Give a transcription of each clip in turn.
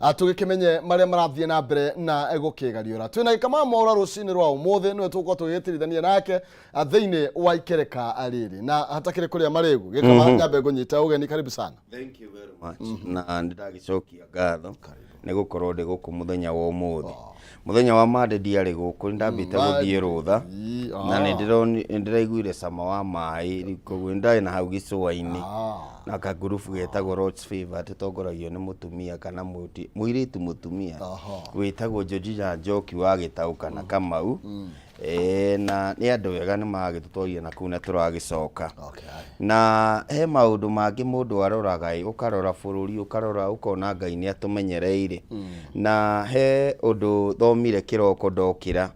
Tũgĩkĩmenye marĩa marathiĩ na mbere na gũkĩgariũra. Twĩna Gĩkama Mwaũra rũcinĩ rwa ũmũthĩ, nĩwe tũgũkorwo tũgĩgĩtirithania nake thĩinĩ wa ikereka rĩrĩ na hatakĩrĩ kũrĩa marĩgu. Gĩkama, nyambe ngũnyite ũgeni, karibu sana. Thank you very much. Na nĩ ndagĩcokia ngatho nĩ gũkorwo ndĩ gũkũ mũthenya wa ũmũthĩ. Mũthenya wa Monday ndiarĩ gũkũ, nĩ ndambĩte gũthiĩ rũtha na nĩ ndĩraiguire cama wa maĩ, rĩu koguo nĩ ndarĩ na hau gĩcũa-inĩ na kangurubu getagwo Lord's Favor tũtongoragio nĩ mũtumia kana mũirĩtu mũtumia wĩtagwo Georgina Njoki wa Gĩtaũ kana Kamau. Na nĩ andũ ega nĩ magĩtũtwarire na kũu na tũragĩcoka. Na he maũndũ mangĩ mũndũ aroraga ĩ, ũkarora bũrũri, ũkarora ũkona Ngai nĩ atũmenyereire. Na he ũndũ thomire kĩroko ndokĩra,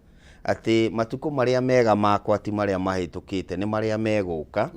atĩ matukũ marĩa mega makwa ti marĩa mahĩtũkĩte, nĩ marĩa megũka.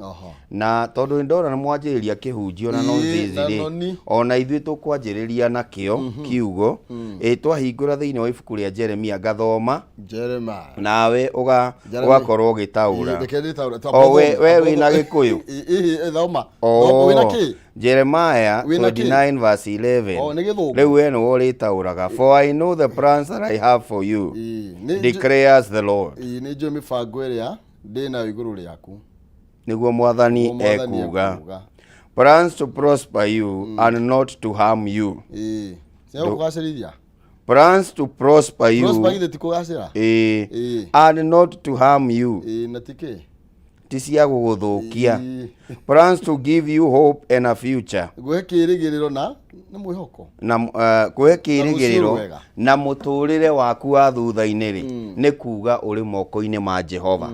Na tondũ nĩ ndona nĩ mwanjĩrĩria kĩhunjio na nonsense na rĩ, noni. Ona ithuĩ tũkwanjĩrĩria nakĩo kiugo. Ĩ twahingũra thĩinĩ wa ibuku rĩa Jeremia ngathoma, Jeremiah. Nawe Jeremiah. Ũgakorwo ũgĩtaũra. Reke ndĩtaũre. O we wĩna Gĩkũyũ? Ĩ, thoma. Oh, Wĩna kĩ? Jeremiah Wĩna kĩ? 29 verse 11. Oh, nĩ Gĩthũngũ. Rĩu we nĩwe ũrĩtaũraga. "For I know the plans that I have for you," Ĩ, nĩ declares the Lord. Ĩ, nĩ njũĩ mĩbango ĩrĩa ndĩ nayo igũrũ rĩaku. Nĩguo Mwathani Nĩguo Mwathani ekuga. ekuga. "Plans to prosper you and not to harm you." Ĩ, cia gũkũgacĩrithia. "Plans to prosper you." Prosper githĩ ti kũgacĩra? Ĩ, Ĩ. "And not to harm you." Ĩ, na ti kĩ? Ti cia gũgũthũkia. Ĩ. "Plans to give you hope and a future." Ngũhe kĩĩrĩgĩrĩro na nĩ mwĩhoko. Na kũhe kĩĩrĩgĩrĩro rwega. Na mũtũrĩre waku wa thutha-inĩ rĩ, nĩ kuga ũrĩ moko-inĩ ma Jehova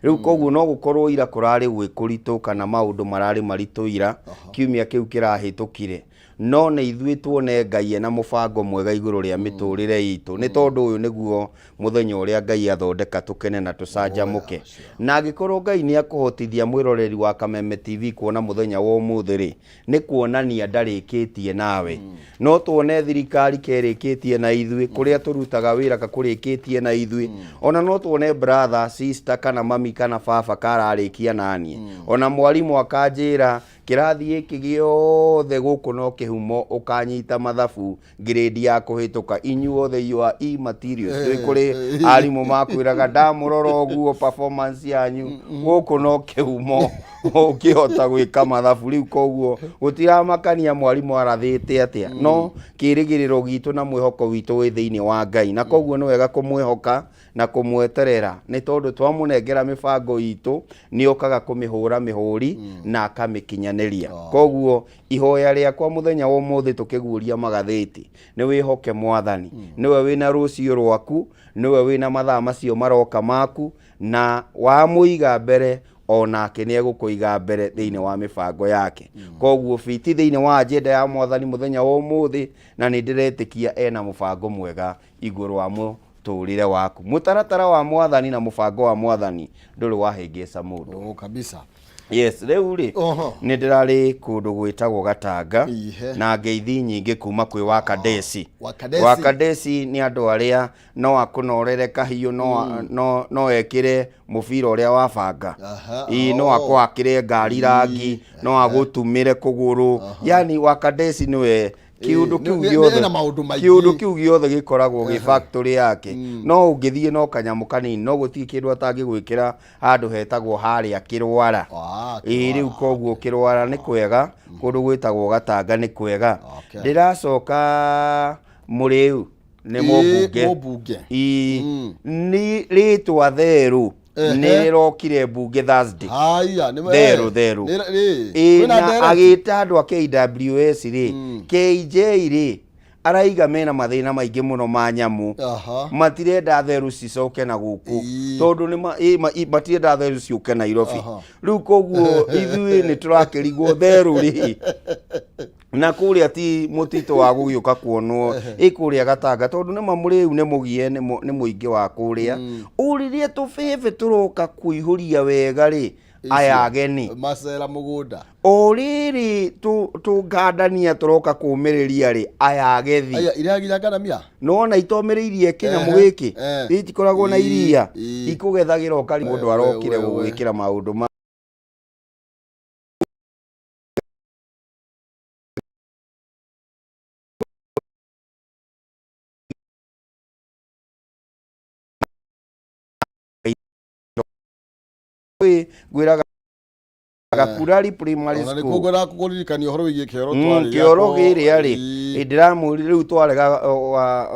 rĩu. Koguo no gũkorwo ira kũrarĩ gwĩ kũritũ kana maũndũ mararĩ maritũ ira kiumia kĩu kĩrahĩtũkire, no nĩ ithuĩ tuone Ngai ena mũbango mwega igũrũ rĩa mĩtũrĩre itũ, nĩ tondũ ũyũ nĩguo mũthenya ũrĩa Ngai athondeka tũkene na tũcanjamũke. Na angĩkorwo Ngai nĩ akũhotithia mwĩroreri wa Kameme TV kuona mũthenya wa ũmũthĩ rĩ, nĩ kuonania ndarĩkĩtie nawe. No tuone thirikari kerĩkĩtie na ithuĩ, kũrĩa tũrutaga wĩra kakũrĩkĩtie na ithuĩ, ona no tuone brother, sister, kana mami kana baba kararĩkia naniĩ, ona mwarimũ akanjĩra kĩrathi gĩkĩ gĩothe gũkũ no kĩhumo ũkanyita mathabu grade ya kũhĩtũka, inyuothe you are E materials. Twĩ kũrĩ arimũ makwĩraga ndamũrora ũguo performance yanyu gũkũ no kĩhumo ũngĩhota gwĩka mathabu. Rĩu koguo gũtiramakania mwarimũ arathĩte atĩa, no kĩrĩgĩrĩro gitũ na mwĩhoko witũ wĩ thĩinĩ wa Ngai, na koguo nĩ wega kũmwĩhoka na kũmweterera, nĩ tondũ twamũnengera mĩbango itũ nĩ okaga kũmĩhũra mĩhũri na akamĩkinyanĩria. Koguo ihoya rĩakwa mũthenya wa ũmũthĩ tũkĩguũria magathĩti nĩ wĩhoke Mwathani, nĩwe wĩna rũciũ rwaku, nĩwe wĩna mathaa macio maroka maku, na wamũiga mbere onake nĩ egũkũiga mbere thĩinĩ wa mĩbango yake. Koguo fiti thĩinĩ wa agenda ya Mwathani mũthenya wa ũmũthĩ, na nĩ ndĩretĩkia ena mũbango mwega igũrũ wa mũtũrĩre waku. Mũtaratara wa Mwathani na mũbango wa Mwathani ndũrĩ wahĩngĩca mũndũ. Oh, kabisa. Yes, rĩu rĩ, nĩ ndĩrarĩ kũndũ gwĩtagwo Gatanga na ngeithi nyingĩ kuma kwĩ Wakadesi. Wakadesi. Wakadesi nĩ andũ arĩa no akũnorere kahiũ, no ekĩre mũbira ũrĩa wabanga. Ĩ, no akũhakĩre ngari rangi, no agũtumĩre kũgũrũ, yani Wakadesi nĩwe kĩũndũ kĩu gĩothe. Ena maũndũ maingĩ. Kĩũndũ kĩu gĩothe gĩkoragwo gĩ factory yake. No ũngĩthiĩ no kanyamũ kanini, no gũtirĩ kĩndũ atangĩgwĩkĩra handũ hetagwo harĩa Kĩrwara. Ĩ, rĩu koguo Kĩrwara nĩ kwega, kũndũ gwĩtagwo Gatanga nĩ kwega. Ndĩracoka Mũrĩu nĩ mũmbunge. Mũmbunge. Ĩ, nĩ rĩtwa therũ nĩ rĩrokire mbunge Thursday. Haya, nĩ Therũ therũ. Ĩ, Ĩ, kwĩna na ndereti. agĩta andũ a KWS rĩ, KJ rĩ, araiga mena mathĩna maingĩ mũno ma nyamũ. Matirenda therũ cicoke na gũkũ tondũ nĩ matirenda therũ ciũke Nairobi. Rĩu koguo ithuĩ nĩ tũrakĩrigwo therũ rĩ na kũrĩa ti mũtitũ wa gũgĩũka kuonwo ĩ kũrĩa Gatanga, tondũ nĩ mamũrĩu nĩ mũgie nĩ mũingĩ wa kũrĩa o rĩrĩa tũbebe tũroka kũihũria wega rĩ, aya ageni macera mũgũnda. O rĩrĩ tũngandania tũroka kũmĩrĩria rĩ, aya agethi. Aya irehagira nganamia. Nona itomĩrĩirie kĩnyamũ gĩkĩ itikoragwo na iria ikũgethagĩra ũkari mũndũ arokire gũgwĩkĩra maũndũ ma Ngwĩraga Gakurari Primary Ona nĩ School. kũngwenda kũririkania ũhoro wĩgiĩ kĩoro twarĩ Kĩoro gĩakwo- gĩrĩa rĩ, Ii. ndĩramwĩrire rĩu twarega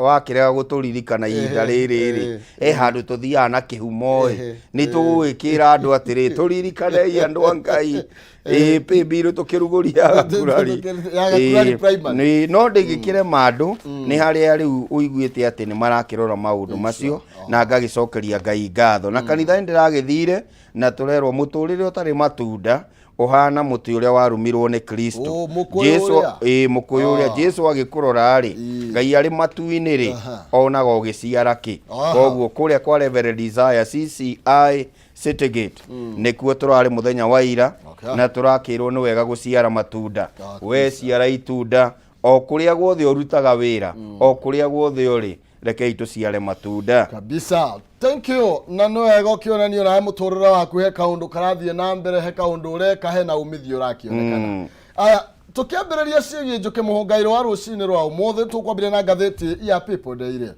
wakĩrega gũtũririkana ihinda rĩrĩ rĩ, he handũ tũthiaga na kĩhumo ĩ, nĩ tũgũgĩkĩra andũ atĩrĩ, tũririkanei andũ a Ngai, ĩ pĩmbirũ tũkĩrugũria Gakurari. Ya Gakurari Primary. No ndĩngĩkĩrema andũ nĩ harĩa rĩu ũiguĩte atĩ nĩ marakĩrora maũndũ macio, na ngagĩcokeria Ngai ngatho. Na kanitha nĩ ndĩragĩthire na tũrerwo mũtũrĩre ũtarĩ matunda ũhana mũtĩ ũrĩa warumirwo nĩ Kristo. Oh, mũkũyũ Jesu ũrĩa. ĩ mũkũyũ ũrĩa Ah. Jesu agĩkũrora rĩ, Ngai arĩ matu-inĩ rĩ, onaga ũgĩciara kĩ. Koguo kũrĩa kwa Reverend Isaiah CCI City Gate nĩkuo tũrarĩ mũthenya wa ira, na tũrakĩrwo nĩ wega gũciara matunda. We ciara itunda o kũrĩa guothe ũrutaga wĩra, o kũrĩa guothe ũrĩ, rekei tũciare matunda. Kabisa, thank you. Na nĩ wega ũkĩonania nawe mũtũrĩre waku he kaũndũ karathiĩ na mbere, he kaũndũ ũreka, hena umithio ũrakĩonekana. Aya, tũkĩambĩrĩria ciĩgiĩ njũkĩ mũhũngairũ wa rũcinĩ rwa ũmũthĩ, tũkwambĩrĩria na ngathĩti ya People Daily.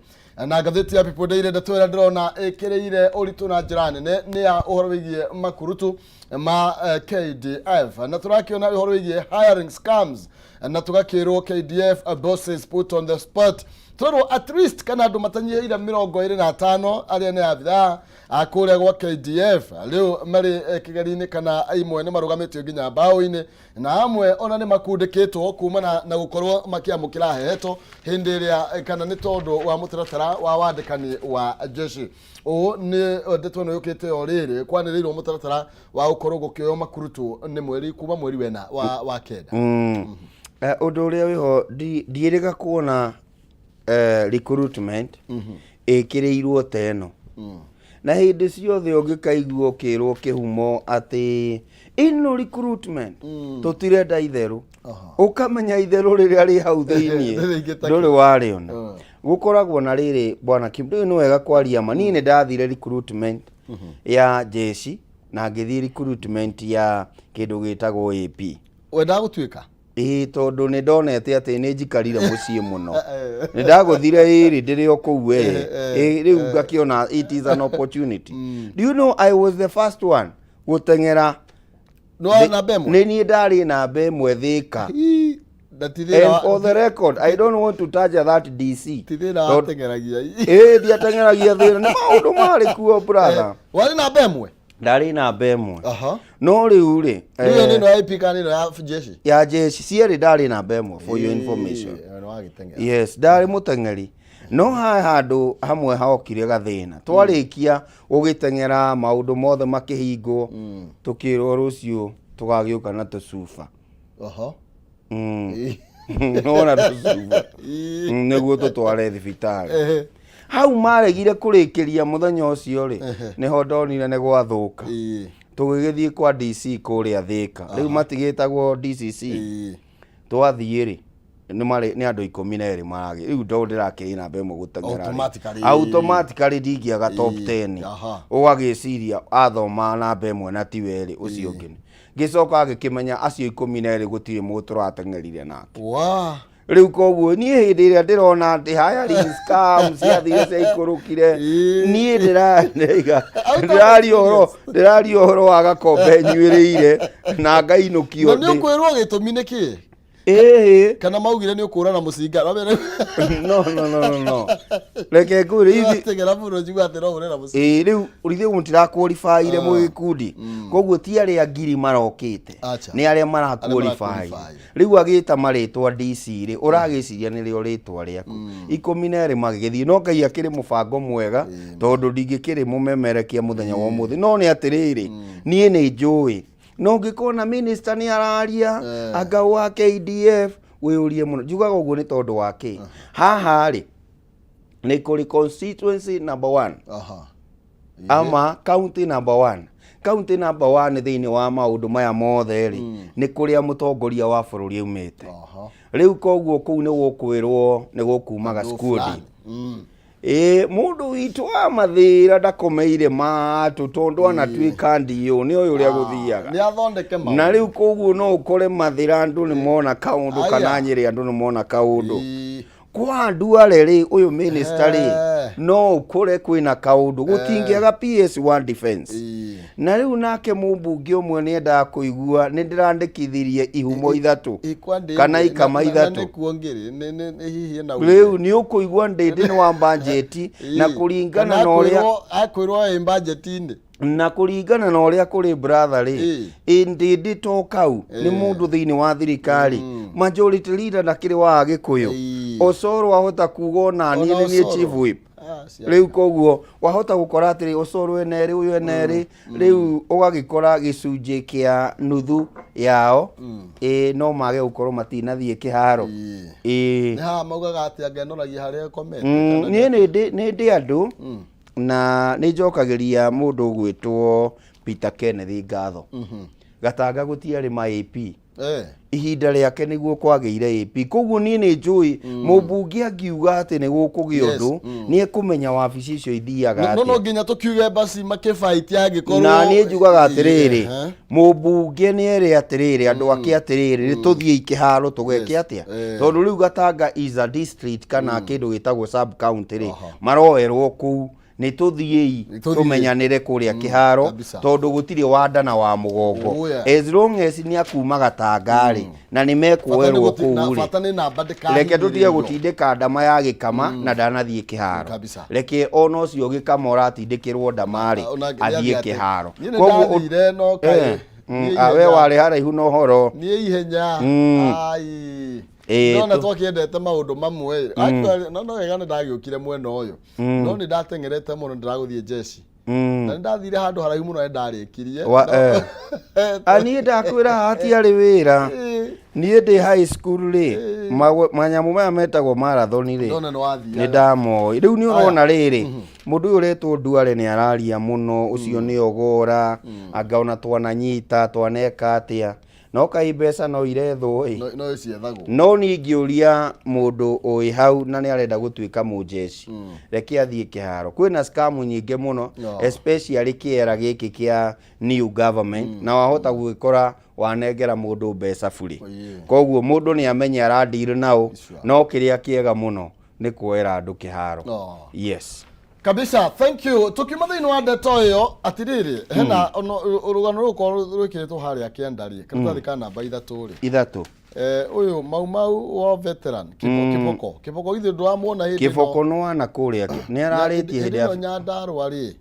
Na ngathĩti ya People Daily, ndeto ĩrĩa ndĩrona ĩkĩrĩire ũritũ na njĩra nene nĩ ya ũhoro wĩgiĩ makurutu ma KDF, na tũrakĩona ũhoro wĩgiĩ hiring scams, na tũgakĩrwo KDF bosses put on the spot. Tũrerwo at least kana andũ matanyihĩire 25 arĩa nĩ abithaa a kũrĩa gwa KDF rĩu marĩ kĩgeri-inĩ, kana imwe nĩ marũgamĩtio nginya mbaũ-inĩ, na amwe ona nĩ makundĩkĩtwo kumana na gũkorwo makĩamũkĩra heto hĩndĩ ĩrĩa kana nĩ tondũ wa mũtaratara wa wandĩkani wa jeshi. Ũũ nĩ ndeto ĩno yũkĩte o rĩrĩ kwanĩrĩirwo mũtaratara wa gũkorwo gũkĩoywo makurutu nĩ mweri kuma mweri wena wa kenda. Ũndũ ũrĩa wĩho, ndiĩrĩga kuona recruitment ĩkĩrĩirwo ta ĩno, na hĩndĩ ciothe ũngĩkaigua ũkĩrwo kĩhumo atĩ ĩno recruitment tũtirenda itherũ, ũkamenya itherũ rĩrĩa rĩ hau thĩiniĩ Rĩrĩa ingĩ ta ndũrĩ warĩona. Gũkoragwo na rĩrĩ, bwana Kim, ndũĩ nĩ wega kwaria ma. Niĩ nĩ ndathire recruitment ya jeshi na ngĩthiĩ recruitment ya kĩndũ gĩtagwo AP. Wendaga gũtuĩka? Ĩĩ, tondũ nĩ ndonete atĩ nĩ njikarire mũciĩ mũno, nĩ ndagũthire ĩrĩ ndĩrĩ o kũu we. Ĩ, rĩu ngakĩona it is an opportunity. Do you know I was the first one gũteng'era? No namba ĩmwe? Nĩ niĩ ndarĩ namba ĩmwe Thĩka. Ii, na ti thĩna. And for the record, I don't want to touch that DC. Ti thĩna wateng'eragia. Ĩĩ, ndiateng'eragia thĩna, nĩ maũndũ marĩ kuo, brother. Warĩ namba ĩmwe? Ndarĩ namba ĩmwe. No rĩu rĩ, Rĩu ĩyo nĩ ĩno ya IP kana nĩ ĩno ya jeshi? Ya jeshi, cierĩ ndarĩ namba ĩmwe, for your information. Ĩĩ, nĩ wagĩteng'era. Yes, ndarĩ mũteng'eri, no ha handũ hamwe hokire gathĩna. Twarĩkia gũgĩteng'era, maũndũ mothe makĩhingwo, tũkĩrwo rũciũ tũgagĩũka na tũcuba. Nona tũcuba. Nĩguo tũtware thibitarĩ. Hau maregire kũrĩkĩria mũthenya ũcio rĩ, nĩho ndonire nĩ gwathũka. Tũgĩgĩthiĩ kwa DC kũrĩa Thĩka, rĩu matigĩtagwo DCC. Twathiĩ rĩ, nĩ marĩ nĩ andũ 12 maragĩ rĩu ndo ndĩrakĩrĩ namba ĩmwe gũteng'era rĩ. Automatically. Automatically ndingĩaga top 10. Ũgagĩciria athoma namba ĩmwe na tiwe rĩ, ũcio ũngĩ ngĩcoka agĩkĩmenya acio 12 gũtirĩ mũndũ tũrateng'erire nake. Rĩu koguo niĩ hĩndĩ ĩrĩa ndĩrona atĩ hiring scam ciathire ciaikũrũkire, niĩ ndĩraiga ndĩraria ũhoro wa gakombe nyuĩrĩire na ngainũkio. Na nĩ ũkwĩrwo gĩtũmi nĩ kĩĩ? Ĩhĩ. Kana maugire nĩ ũkũra na mũcinga? No, no, no, no, no, reke ngwĩre ithi Teng'era mũno, njigua atĩ no ũre na mũcinga. Ĩĩ, rĩu rithĩ mũtiraqualifyire mwĩ gĩkundi, koguo ti arĩa ngiri marokĩte. Acha. Nĩ arĩa maraqualify. Maraqualify. Rĩu agĩta marĩtwa DC rĩ, ũragĩciria nĩrĩo rĩtwa rĩaku. 12 magĩgĩthiĩ, no Ngai akĩrĩ mũbango mwega, tondũ ndingĩkĩrĩ mũmemerekia mũthenya wa ũmũthĩ. No nĩ atĩrĩrĩ, niĩ nĩ njũĩ no ngĩkona minister nĩ araria anga wa KDF, wĩyũrie mũno. Njugaga ũguo nĩ tondũ wa kĩ? Haha rĩ, nĩ kũrĩ constituency number one ama county number one. County number one thĩinĩ wa maũndũ maya mothe rĩ, nĩ kũrĩa mũtongoria wa bũrũri aumĩte. Rĩu koguo kũu nĩ gũkwĩrwo nĩ gũkumaga Andũ skundi. fulani. Ĩĩ, mũndũ witũ wa mathĩra ndakomeire matũ, tondũ anatuĩka ndiũ nĩ ũyũ ũrĩa gũthiaga. Nĩ athondeke maũndũ. Na rĩu koguo no ũkore mathĩra andũ nĩ mona kaũndũ kana Nyĩrĩ andũ nĩ mona kaũndũ. Kwa Nduare rĩ, ũyũ minister rĩ, no ũkore kwĩna kaũndũ gũtingĩaga PS1 defense. Na rĩu nake mũmbunge ũmwe nĩ endaga kũigua nĩ ndĩrandĩkithirie ihumo ithatũ Ikwa ndĩndĩ, kana ikama na ithatũ. nĩkuo ngĩrĩ nĩ hihi ena Rĩu nĩ ũkũigua ndĩndĩ nĩ wa mbanjeti na kũringana na ũrĩa akwĩrwo ĩ mbanjeti-inĩ. Na kũringana na ũrĩa kũrĩ, brother rĩ, ĩ ndĩndĩ to kau nĩ mũndũ thĩinĩ wa thirikari, majority leader na kĩrĩ wa Agĩkũyũ. Osoro ahota kuga ona niĩ Ona nĩ niĩ Osoro. chief whip. Ah, Rĩu koguo wahota gũkora atĩrĩ Osoro ena erĩ, ũyũ ena erĩ, rĩu ũgagĩkora gĩcunjĩ kĩa nuthu yao ĩ no mage gũkorwo matinathiĩ kĩharo. Ĩĩ. Nĩ haha maugaga atĩ angenoragia harĩa ĩkomete. Niĩ nĩ ndĩ andũ na nĩ njokagĩria mũndũ ũgwĩtwo Peter Kenneth ngatho. Gatanga gũtiarĩ ma AP. Ihinda rĩake nĩguo kwagĩire AP, koguo niĩ nĩ njũĩ mũmbunge angiuga atĩ nĩ gũkũgĩa ũndũ nĩ ekũmenya wabici icio ithiaga No atĩa. nginya tũkiuge basi makĩbaiti angĩkorwo Na niĩ njugaga atĩrĩrĩ, mũmbunge nĩ ere atĩrĩrĩ andũ ake atĩrĩrĩ, nĩ tũthiĩ kĩharo tũgeke atĩa, tondũ rĩu Gatanga is a district kana kĩndũ gĩtagwo sub county rĩ, maroerwo kũu, nĩ tũthiĩi Nĩ tũthiĩ. Tũmenyanĩre kũrĩa kĩharo, kabisa. Tondũ gũtirĩ wanda na wa mũgongo. As long as nĩ akuma Gatanga rĩ, na nĩ mekuoerwo kũu rĩ, Bata nĩ namba. Reke tũtige gũtindĩka ndama ya gĩkama na ndanathiĩ kĩharo. Reke ona ũcio gĩkama ũratindĩkĩrwo ndama rĩ, athiĩ kĩharo. Niĩ nĩ Koguo ndathire no kaĩ niĩ we ihenya. Warĩ haraihu na ũhoro. Niĩ ihenya. Ai. Ndona twakĩendete maũndũ mamwe. Actually, no wega nĩ ndagĩũkire mwena ũyũ, no nĩ ndateng'erete mũno, ndĩragũthiĩ jeshi na nĩ ndathire handũ haraihu mũno, nĩ ndarĩkirie. Ah, niĩ ndakwĩra hatiarĩ wĩra. Niĩ ndĩ high school rĩ, manyamũ maya metagwo marathon rĩ, Ndona nĩ wathiaga. Nĩ ndamoĩ. Rĩu nĩ ũrona rĩrĩ, mũndũ ũyũ ũretwo Nduare nĩ araria mũno, ũcio nĩ ogora anga ona twananyita twaneka atĩa, no kaĩ mbeca no irethwo ĩ. No ciethagwo. No niĩ ingĩũria mũndũ ũĩ hau na nĩ arenda gũtuĩka mũnjeci, reke athiĩ kĩharo. Kwĩna scam nyingĩ mũno, especially kĩera gĩkĩ kĩa new government, na wahota gũgĩkora wanengera mũndũ mbeca burĩ. Koguo mũndũ nĩ amenye aradeal nao. No kĩrĩa kĩega mũno nĩ kuoera andũ kĩharo. Yes. Kabisa, thank you. Tukiuma thĩinĩ wa ndeto ĩyo, atirĩrĩ, hena rũgano rũkorwo rwĩkĩrĩtwo harĩa kĩanda rĩ, karatathi ka namba 3 rĩ. 3. Ũyũ Mau Mau wa veteran Kiboko, Kiboko githĩ ndũramuona hĩndĩ ĩno? Kĩboko nĩ kũrĩa nĩ ararĩtie hĩndĩ hĩndĩ ya ĩno Nyandarũa rĩ,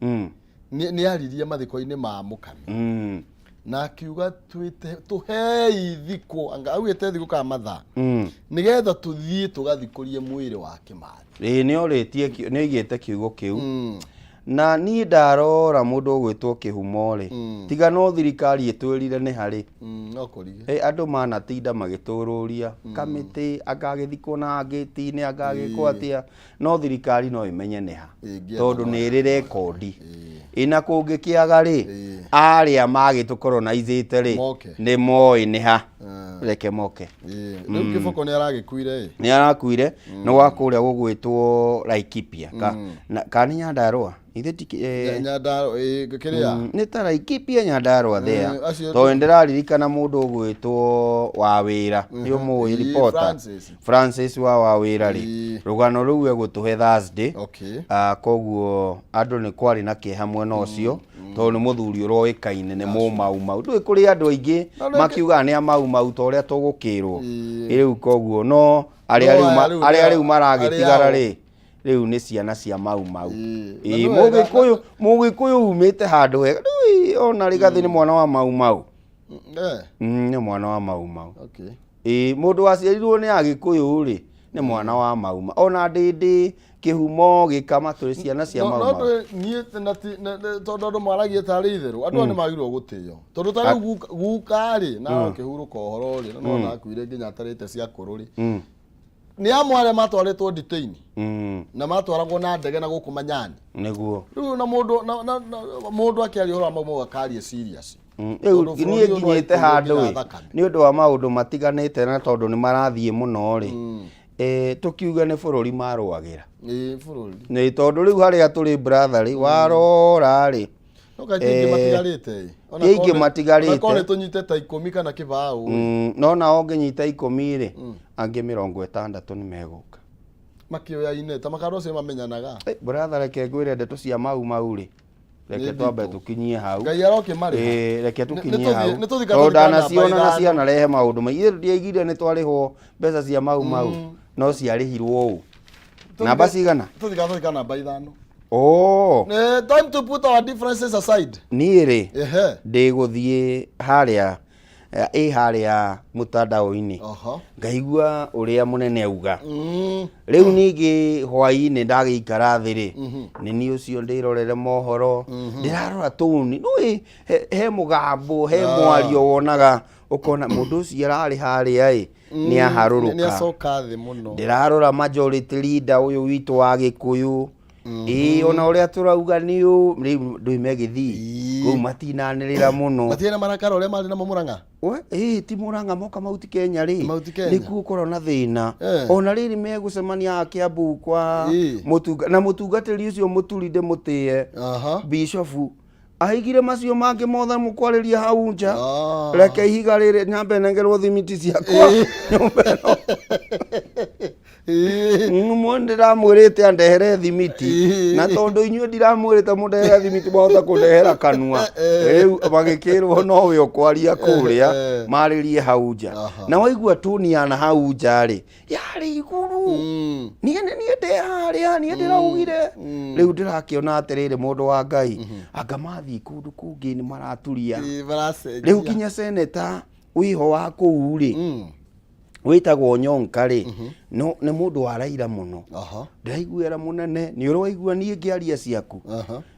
nĩ aririe mathiko-inĩ ma Mũkami na akiuga twĩte tũhei thikũ, anga augĩte thikũ kana mathaa, nĩgetha tũthiĩ tũgathikũrie mwĩrĩ wa Kĩmathi. Ĩĩ, nĩ orĩtie nĩ oigĩte kiugo kĩu, na niĩ ndarora mũndũ ũgwĩtwo Kĩhumo rĩ, tiga no thirikari ĩtwĩrire nĩ harĩ. No kũrige. Andũ manatinda magĩtũrũria kamĩtĩ, anga agĩthikwo na ngĩti-inĩ, anga agĩkwo atĩa, no thirikari no ĩmenye nĩ ha, Ĩngĩetha tondũ no nĩ ĩrĩ rekondi ĩna kũngĩkĩaga rĩ, arĩa magĩtũkoronaizĩte rĩ, Moke. Nĩ moĩ nĩ ha, reke moke. Rĩu Kĩboko nĩ aragĩkuire ĩ. Nĩ arakuire, nĩ wa kũrĩa gũgwĩtwo Laikipia ka nĩ Nyandarũa ithe ti Nyandarũa ĩ, kĩrĩa Nĩ ta Laikipia, Nyandarũa there. Acio Tondũ nĩ ndĩraririkana mũndũ ũgwĩtwo wa wĩra, nĩ ũmũĩ, reporter. Francis. Francis wa wĩra rĩ, rũgano rũu egũtũhe Thursday. Koguo andũ nĩ kwarĩ na kĩeha mwena ũcio, tondũ nĩ mũthuri ũroĩkaine nĩ mũmaumau. Ndũĩ kũrĩ andũ aingĩ No, no, makiugaga nĩ amaumau ta ũrĩa tũgũkĩrwo. Rĩu koguo no arĩa No rĩu aya rĩu arĩa rĩu maragĩtigara arĩa ao. rĩ, rĩu nĩ ciana cia Mau Mau. Na nĩ wega. Mũgĩkũyũ umĩte handũ hega. Rĩu ona Rigathĩ nĩ mwana wa Mau Mau. Nĩ mwana wa Mau Mau. Ĩĩ, mũndũ waciarirwo nĩ Agĩkũyũ rĩ, nĩ mwana wa Mau Mau. Ona ndĩndĩ Kĩhumo gĩkama tũrĩ ciana cia No Mau no Mau. Ndũĩ niĩ na ti tondũ andũ maragia tarĩ itherũ, andũ aya nĩ magĩrĩirwo gũtĩo, tondũ ta rĩu guka rĩ, na ũkĩhurũka ũhoro rĩ, na nona akuire nginya atarĩte cia kũrũ rĩ, nĩ amwe arĩa matwarĩtwo detain na matwaragwo na ndege na gũkũ manyani. Rĩu na mũndũ na mũndũ akĩaria ũhoro wa Mau Mau akaria serious. Rĩu Tondũ niĩ bũrũri ũyũ nginyĩte nĩ handũ waitĩrĩirio ĩ, thakame. Nĩ ũndũ wa maũndũ matiganĩte, na tondũ nĩ marathiĩ mũno rĩ, tũkiuge nĩ bũrũri marũagĩra. Ĩĩ, bũrũri. Nĩ tondũ rĩu harĩa tũrĩ, brother rĩ, warora rĩ, No kaingĩ ingĩ matigarĩte ĩ. Ona Ti aingĩ korwo matigarĩte. Ona korwo nĩ tũnyite ta 10 kana 20 ĩ. No nao ũngĩnyita 10 rĩ, angĩ 60 nĩ megũka. Makĩoyaine ta makandũ acio mamenyanaga. Brother, reke ngwĩre ndeto cia Mau Mau rĩ. Reke Nĩ twambe nditũ. tũkinyie hau. Ngai arokĩmarĩha. Ĩĩ, reke tũkinyie hau, Nĩ tũthiĩ tondũ namba ndanaciona na ithano. cianarehe maũndũ maingĩ. Ithe tũtiaigire nĩ twarĩhwo mbeca cia mau mau, no ciarĩhirwo ũũ. Namba cigana? Tũthiĩ namba ithano. Oh. Time to put our differences aside. Niĩ rĩ, Ehe. ndĩgũthiĩ harĩa ĩ harĩa mũtandao-inĩ, ngaigua ũrĩa mũnene auga. Rĩu ningĩ hwaĩ-inĩ ndagĩikara thĩ rĩ, nĩ niĩ ũcio ndĩrorere mohoro, ndĩrarora tũni nũĩ he mũgambo, he mwario wonaga ũkona mũndũ ũcio ararĩ harĩa ĩ nĩ Nĩ aharũrũka. acoka thĩ mũno. Ndĩrarora majority leader ũyũ witũ wa Gĩkũyũ, ĩĩ, ona ũrĩa tũrauga nĩ ũ rĩu ndũime gĩthii kũu matinanĩrĩra mũno. Matirĩ na marakara ũrĩa marĩ namo Mũrang'a. We, ĩĩ, ti Mũrang'a, moka Mauti Kenya rĩ, Mount Kenya. Nĩkuo ũkorwo na thĩna. Ona rĩrĩ megũcemania haha Kiambu kwa mũtunga na mũtungatĩri ũcio mũturi ndĩmũtĩe, bishofu aigire macio mangĩ mothe mũkwarĩria hau nja. Reke ihiga rĩrĩ nyambe nengerwo thimiti ciakwa nyũmba ĩno. Mwe ndĩramwĩrĩte andehere thimiti, na tondũ inyuĩ ndiramwĩrĩte mũndehere thimiti, mwahota kũndehera kanua. Rĩu magĩkĩrwo nowe ũkwaria kũrĩa, marĩrie hau nja. Na waigua tuni ya na hau nja rĩ, yarĩ igũrũ. Niĩ nĩ niĩ ndĩ harĩa, niĩ ndĩraugire. Rĩu ndĩrakĩona atĩrĩrĩ, mũndũ wa Ngai, anga mathiĩ kũndũ kũngĩ nĩ maraturia. Ĩĩ, maracenjia. Rĩu nginya seneta wĩho wa kũu rĩ, wĩtagwo Nyonka rĩ, no nĩ mũndũ wa Raila mũno. Ndĩraiguĩra mũnene, nĩ ũraigua niĩ ngĩaria ciaku.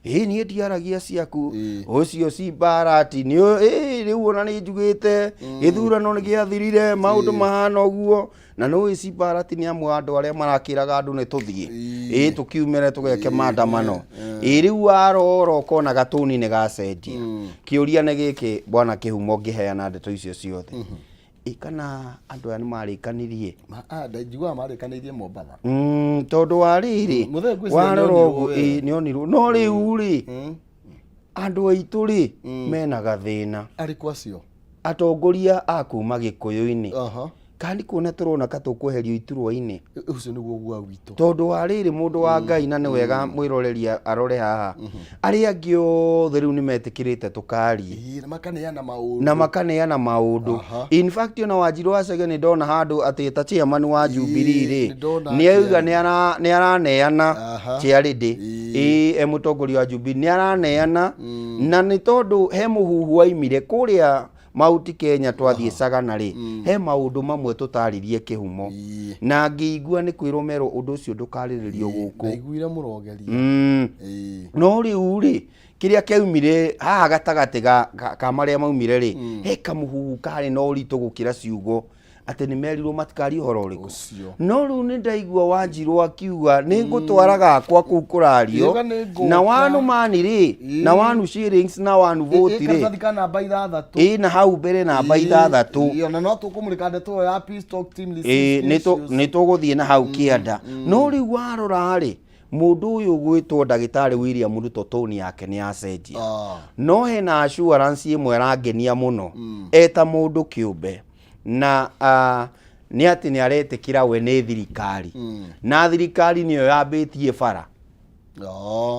Ĩĩ, niĩ ndiaragia ciaku. Ũcio Simbarati nĩ ĩĩ, rĩu ona nĩ njugĩte gĩthurano nĩ gĩathirire, maũndũ mahana ũguo. Na nĩ ũĩ Simbarati nĩ amwe a andũ arĩa marakĩraga andũ nĩ tũthiĩ, ĩĩ, tũkiumĩre tũgeke maandamano. Ĩĩ, rĩu warora ũkona gatũni nĩ gacenjia. Kĩũria nĩ gĩkĩ, bwana Kĩhumo, ngĩheana ndeto icio ciothe, ĩ kana andũ aya nĩ marĩkanirie? Njiguaga marĩkanĩirie Mombatha. Tondũ wa rĩrĩ, Mũthee ngwĩciria warora nĩonirwo ũguo wega. Ĩ, nĩonirwo, no rĩu rĩ, andũ aitũ rĩ, mena gathĩna. Arĩkũ acio? Atongoria a kuma Gĩkũyũ-inĩ. Kana nĩ kuona tũrona ka tũkweherio iturwa-inĩ? Ũcio nĩguo gua witũ. Tondũ wa rĩrĩ, mũndũ wa Ngai, na nĩ wega mwĩroreria arore haha, arĩa angĩ othe rĩu nĩ metĩkĩrĩte tũkarie. Ĩĩ, na makaneana maũndũ. Na makaneana maũndũ. In fact, ona Wanjirũ wa Chege nĩ ndona handũ atĩ ta chairman wa Jubilee rĩ, Nĩ ndona nĩ auga akĩaria. nĩ araneana chairlady. Ĩĩ, e mũtongoria wa Jubilee nĩ araneana, na nĩ tondũ he mũhuhu waimire kũrĩa Mount Kenya twathiĩ Sagana rĩ, he maũndũ mamwe tũtaririe Kĩhumo, na ngĩigua nĩ kwĩrwo merwo ũndũ ũcio ndũkarĩrĩrio gũkũ. Ndaiguire mũrogeria. No rĩu rĩ, kĩrĩa kĩaumire haha gatagatĩ ka marĩa maumire rĩ, he kamũhuhu karĩ na ũritũ gũkĩra ciugo, atĩ nĩ merirwo matikarie ũhoro ũrĩkũ. Ũcio. No rĩu nĩ ndaigua Wanjirũ akiuga nĩ ngũtwara gakwa kũu kũrario. Ĩga nĩ ngũka. Na wanu mani rĩ, na wanu shillings na wanu vote rĩ, Karatathi ka namba ithathatũ. Ĩ, na hau mbere namba ithathatũ. Ĩĩ, ona no tũkũmũrĩka ndeto ĩyo ya peace talk team ĩ nĩ tũgũthiĩ na hau kĩanda. No rĩu warora rĩ, mũndũ ũyũ gwĩtwo ndagĩtarĩ William Ruto, toni yake nĩ yacenjia. No hena assurance ĩmwe arangenia mũno eta mũndũ kĩũmbe, na nĩ atĩ nĩ aretĩkĩra we nĩ thirikari, na thirikari nĩyo yambĩtie bara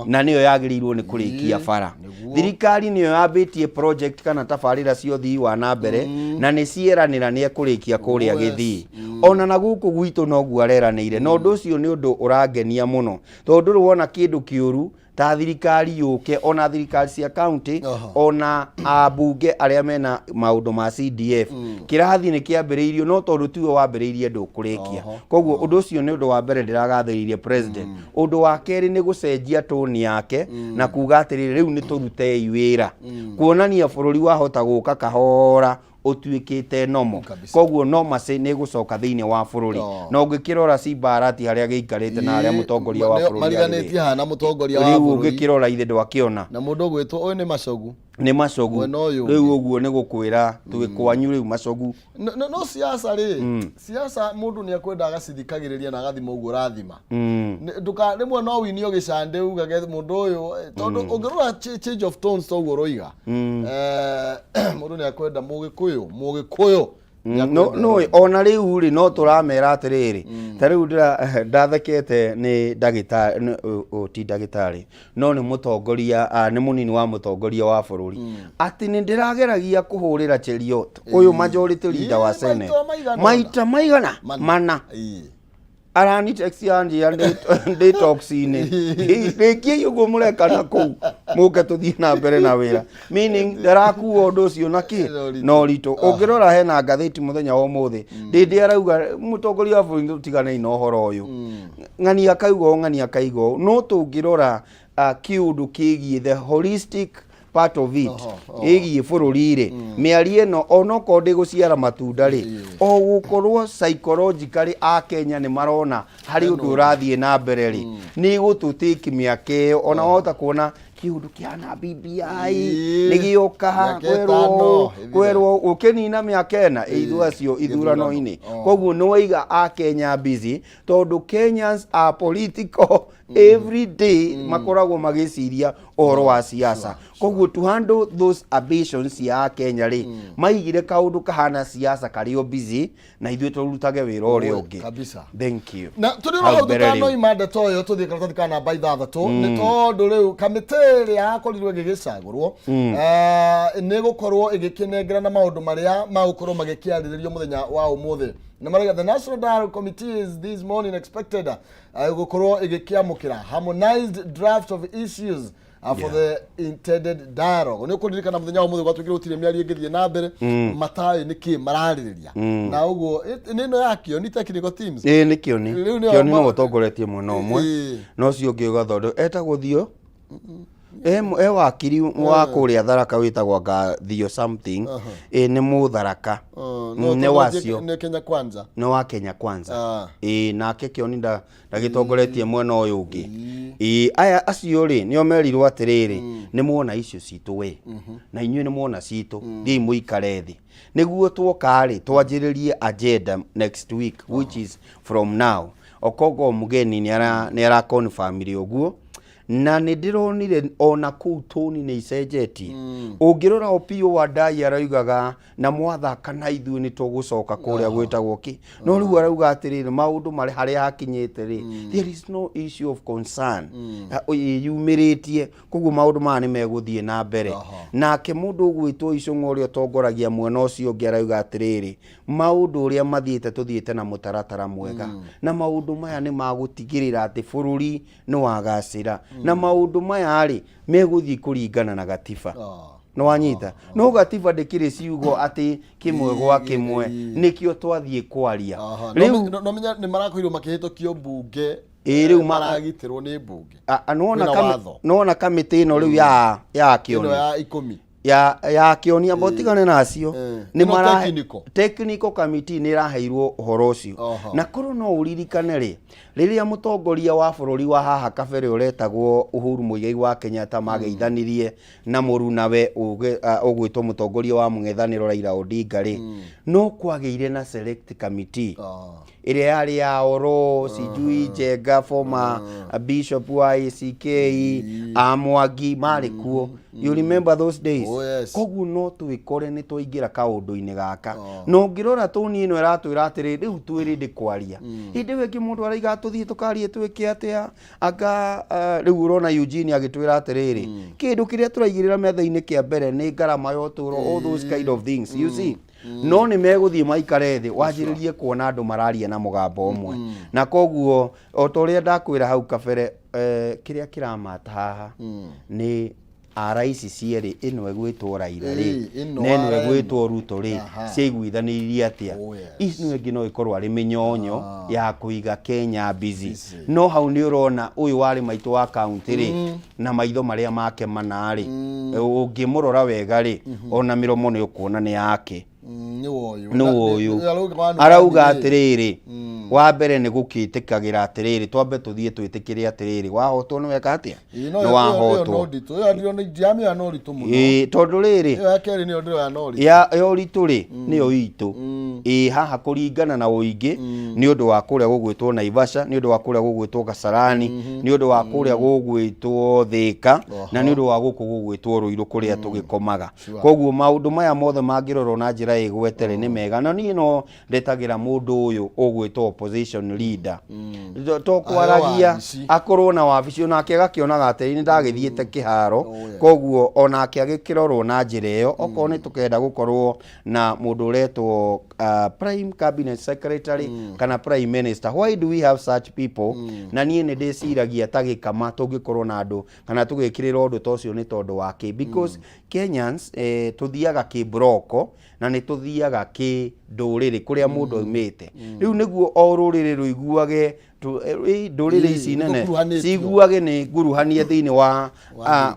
na nĩyo yagĩrĩirwo nĩ kũrĩkia bara. Thirikari nĩyo yambĩtie project kana tabarĩra cia ũthii wa na mbere, na nĩ cieranĩra nĩ ekũrĩkia kũrĩa Gĩthii, ona na gũkũ gwitũ noguo areranĩire. Na ũndũ ũcio nĩ ũndũ ũrangenia mũno, tondũ ndũrĩ wona kĩndũ kĩũru ta thirikari yũke, ona thirikari cia county, ona ambunge arĩa mena maũndũ ma CDF, kĩrathi nĩ kĩambĩrĩirio, no tondũ tiwe wambĩrĩirie ndũkũrĩkia. Koguo ũndũ ũcio nĩ ũndũ wa mbere ndĩragathĩrĩirie president. Ũndũ wa kerĩ nĩ gũcenjia toni yake na kuga atĩrĩrĩ, rĩu nĩ tũrutei wĩra, kuonania bũrũri wahota gũka kahora ũtuĩkĩte nomo. Koguo normalcy nĩ ĩgũcoka thĩinĩ wa bũrũri. Na ũngĩkĩrora Simbarati harĩa gĩikarĩte na harĩa mũtongoria wa bũrũri arĩ rĩ, Mariganĩtie haha na mũtongoria wa rĩu bũrũri. Ũngĩkĩrora ithe ndwakĩona. Na mũndũ ũgwĩtwo ũyũ nĩ Macogu. Nĩ Macogu. Mwena ũyũ Rĩu ũngĩ. Ũguo nĩ gũkwĩra twĩ kwanyu rĩu Macogu. No siasa rĩ, siasa mũndũ nĩ ekwenda agacithikagĩrĩria na agathima ũguo ũrathima. Rĩmwe no winio gĩcandĩ ugage mũndũ ũyũ, tondũ ũngĩrora change of tones ta ũguo ũroiga, mũndũ nĩ ekwenda mũgĩkũyũ No no ona rĩu rĩ, no tũramera atĩrĩrĩ, ta rĩu ndathekete nĩ ndagĩtarĩ, ti ndagĩtarĩ, no nĩ mũtongoria, nĩ mũnini wa mũtongoria wa bũrũri, atĩ nĩ ndĩrageragia kũhũrĩra Cheriot ũyũ majority leader wa Ĩĩ, Senate maita maigana maita maigana Mana. mana. Ĩĩ. Arani text yanjia ndĩ talks-inĩ, rĩngiai ũguo mũreka na kũu, mũke tũthiĩ na mbere na wĩra, meaning ndarakuua ũndũ ũcio na kĩ Na ũritũ. na ũritũ. Ũngĩrora hena ngathĩti mũthenya wa ũmũthĩ, ndĩndĩ arauga mũtongoria wa bũrũri tũtiganei na ũhoro ũyũ, ng'ani akauga ũũ, ng'ani akauga ũũ, no tũngĩrora kĩũndũ kĩgiĩ the holistic part of it Oho, oho. ĩgiĩ bũrũri rĩ, mĩario ĩno onokorwo ndĩgũciara matunda rĩ, o gũkorwo psychologically a Kenya nĩ marona harĩ ũndũ ũrathiĩ na mbere rĩ, nĩ ĩgũtũtĩki mĩaka ĩyo. Ona wahota kuona kĩũndũ kĩhana BBI Ĩĩ. nĩ gĩoka Mĩaka kwerwo 5 ĩthire. Kwerwo ũkĩnina mĩaka 4 ithuĩ acio ithurano-inĩ. Oh. Koguo nĩ waiga a Kenya busy, tondũ Kenyans are political every day, makoragwo magĩciria ũhoro wa siasa. Koguo to handle those ambitions cia Kenya rĩ, maigire kaũndũ kahana siasa karĩ o busy na ithuĩ tũrutage wĩra ũrĩa Oi, ũngĩ. Kabisa. Thank you. Na tũrĩ Hau hau mbere rĩu. tũtanoima ndeto ĩyo, tũthiĩ karatathi ka namba 6, nĩ tondũ rĩu kamĩtĩ ĩrĩa yakorirwo ĩgĩgĩcagũrwo nĩ gũkorwo ĩgĩkĩnengerana maũndũ marĩa magũkorwo magĩkĩarĩrĩrio mũthenya wa ũmũthĩ. Na marauga the National Dialogue Committee is this morning expected gũkorwo ĩgĩkĩamũkĩra harmonized draft of issues for the intended dialogue. Nĩ ũkũririkana mũthenya wa ũmũthĩ gwatuĩkire gũtirĩ mĩario ĩngĩthiĩ na mbere, mataĩ nĩkĩ mararĩrĩria, na ũguo nĩ ĩno ya Kĩoni technical teams. Ĩĩ, nĩ Kĩoni. Rĩu nĩo Kĩoni no ũtongoretie mwena ũmwe, no ũcio ũngĩ ũgathondeka etagwo Thio, e wakiri wa kũrĩa Tharaka wĩtagwo anga Thio something. Ĩ nĩ Mũtharaka. No Nĩ ũtongoretie wacio. Nĩ Kenya Kwanza. Nĩ wa Kenya Kwanza. Ĩĩ, nake Kĩoni ndagĩtongoretie mwena ũyũ ũngĩ. Ĩĩ, aya acio rĩ, nĩo merirwo atĩrĩrĩ, nĩ muona icio citũ we na inyuĩ nĩ muona citũ, thiĩi mũikare thĩ nĩguo twoka rĩ twanjĩrĩrie agenda next week, which is from now. Okongo Mũgeni nĩ ara confirmire ũguo, na nĩ ndĩronire ona kũu tũni nĩ icenjetie. Ũngĩrora Opiyo Wandayi araugaga na mwathaka na ithuĩ nĩ tũgũcoka kũrĩa gwĩtagwo kĩ, no rĩu arauga atĩrĩrĩ, maũndũ marĩ harĩa hakinyĩte rĩ, there is no issue of concern yumĩrĩtie, koguo maũndũ maya nĩ megũthiĩ na mbere. Nake mũndũ ũgwĩtwo Icũng'a ũrĩa ũtongoragia mwena ũcio ũngĩ arauga atĩrĩrĩ, maũndũ ũrĩa mathiĩte, tũthiĩte na mũtaratara mwega, na maũndũ maya nĩ magũtigĩrĩra atĩ bũrũri nĩ wagacĩra, na maũndũ maya rĩ megũthiĩ kũringana na gatiba. Nĩ wanyita? No gatiba ndĩkĩrĩ ciugo atĩ kĩmwe gwa kĩmwe, nĩkĩo twathiĩ kwaria. Rĩu no menya nĩ marakorirwo makĩhĩtũkio mbunge. Ĩĩ, rĩu maragitĩrwo nĩ mbunge. Nĩwona Kwĩna watho. Nĩwona kamĩtĩ ĩno rĩu ya ĩno Kĩoni ya 10 ya Kĩoni, amba ũtigane nacio. Nĩ Ĩno technical. Technical committee nĩ ĩraheirwo ũhoro ũcio. Na korwo no ũririkane rĩ, rĩrĩa mũtongoria wa bũrũri wa haha kabere ũretagwo Uhuru Muigai wa Kenyatta mageithanirie na mũrunawe ũgwĩtwo mũtongoria wa mũng'ethanĩro Raila Odinga rĩ, no kwagĩire na select committee ĩrĩa yarĩ ya oro sijui Njenga, former bishop wa ACK, a Mwangi marĩ kuo. You remember those days? Oh, yes. Koguo no twĩkore nĩ twaingĩra kaũndũ-inĩ gaka. Na ũngĩrora tũni ĩno ĩratwĩra atĩrĩ, rĩu twĩ ready kwaria. Hĩndĩ ĩyo ĩngĩ mũndũ araiga tũthiĩ tũkarie twĩke atĩa anga rĩu ũrona Eugene agĩtwĩra atĩrĩrĩ, kĩndũ kĩrĩa tũraigĩrĩra metha-inĩ kĩa mbere nĩ ngarama ya ũtũũro, all those kind of things, you see. No nĩ megũthiĩ maikare thĩ wanjĩrĩrie kuona andũ mararia na mũgambo ũmwe. Na koguo o ta ũrĩa ndakwĩra hau kabere, kĩrĩa kĩramata haha nĩ ara ici cierĩ, ĩno ĩgwĩtwo Raila rĩ, Ĩĩ, ĩno na ĩno RM. ĩgwĩtwo Ruto rĩ, ciaiguithanĩirie atĩa. Oh, yes. Ĩno ĩngĩ no ĩkorwo arĩ mĩnyonyo ya kũiga Kenya busy. No hau nĩ ũrona ũyũ warĩ maitũ wa kaunti rĩ, na maitho marĩa make mana rĩ, ũngĩmũrora wega rĩ, ona mĩromo nĩ ũkuona nĩ yake. Nĩ woyũ. Nĩ ũyũ arauga atĩrĩrĩ, wa mbere nĩ gũkĩtĩkagĩra atĩrĩrĩ, twambe tũthiĩ twĩtĩkĩre atĩrĩrĩ, wahotwo nĩ weka atĩa, nĩ wahotwo. Ĩyo ndiramĩoya na ũritũ mũno. Ĩĩ, tondũ rĩrĩ, Ĩyo ya kerĩ nĩyo ndĩroya na ũritũ. Ya ũritũ rĩ, nĩyo itũ ĩĩ haha kũringana na ũingĩ, nĩ ũndũ wa kũrĩa gũgwĩtwo Naivasha, nĩ ũndũ wa kũrĩa gũgwĩtwo Kasarani, nĩ ũndũ wa kũrĩa gũgwĩtwo Thĩka, na nĩ ũndũ wa gũkũ gũgwĩtwo Rũirũ kũrĩa tũgĩkomaga. Koguo maũndũ maya mothe mangĩrorwo na njĩra ĩgwete. ndagwete rĩ nĩ mega, no niĩ no ndetagĩra mũndũ ũyũ ũgwĩtwo opposition leader to kwaragia, wabici. Akorwo na wabici, onake agakĩonaga atĩ nĩ ndagĩthiĩte kĩharo. Oh, yeah. Koguo onake agĩkĩrorwo na njĩra ĩyo, okorwo nĩ tũkenda gũkorwo na mũndũ ũretwo prime cabinet secretary kana prime minister. Why do we have such people? Na niĩ nĩ ndĩciragia ta gĩkama tũngĩkorwo na andũ kana tũgĩkĩrĩra ũndũ ta ũcio nĩ tondũ wa kĩ? Because Kenyans, tũthiaga kĩmburoko na nĩ tũthiaga kĩ ndũrĩrĩ kũrĩa mũndũ aumĩte. Rĩu nĩguo o rũrĩrĩ rũiguage ndũrĩrĩ ici nene Gũkuruhanĩtio. ciguage nĩ nguruhanie thĩinĩ